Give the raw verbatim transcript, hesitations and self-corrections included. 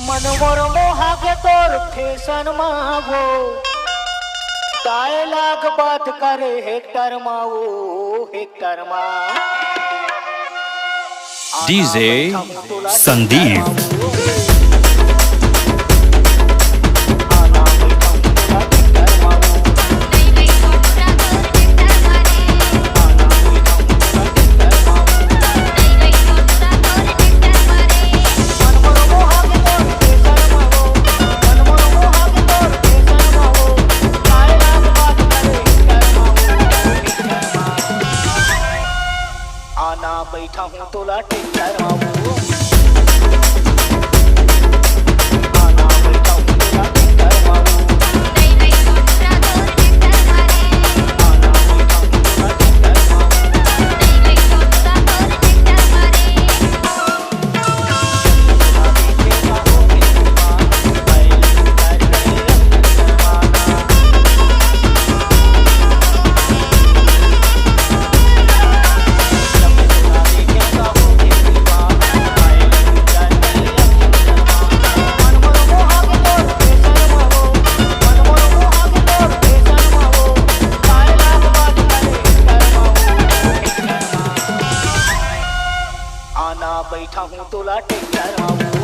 मन मोर मोहा के तोर फैशन मा वो, डायलॉग बात करे हेक्टर मा वो, हेक्टर मा। डीजे संदीप। आना बैठा हूँ तोला ट्रैक्टर मा वो। आना बैठा हूँ तोला ट्रैक्टर मा वो। आना बैठा हूँ तोला ट्रैक्टर मा वो। आना बैठा हूँ तोला ट्रैक्टर मा वो।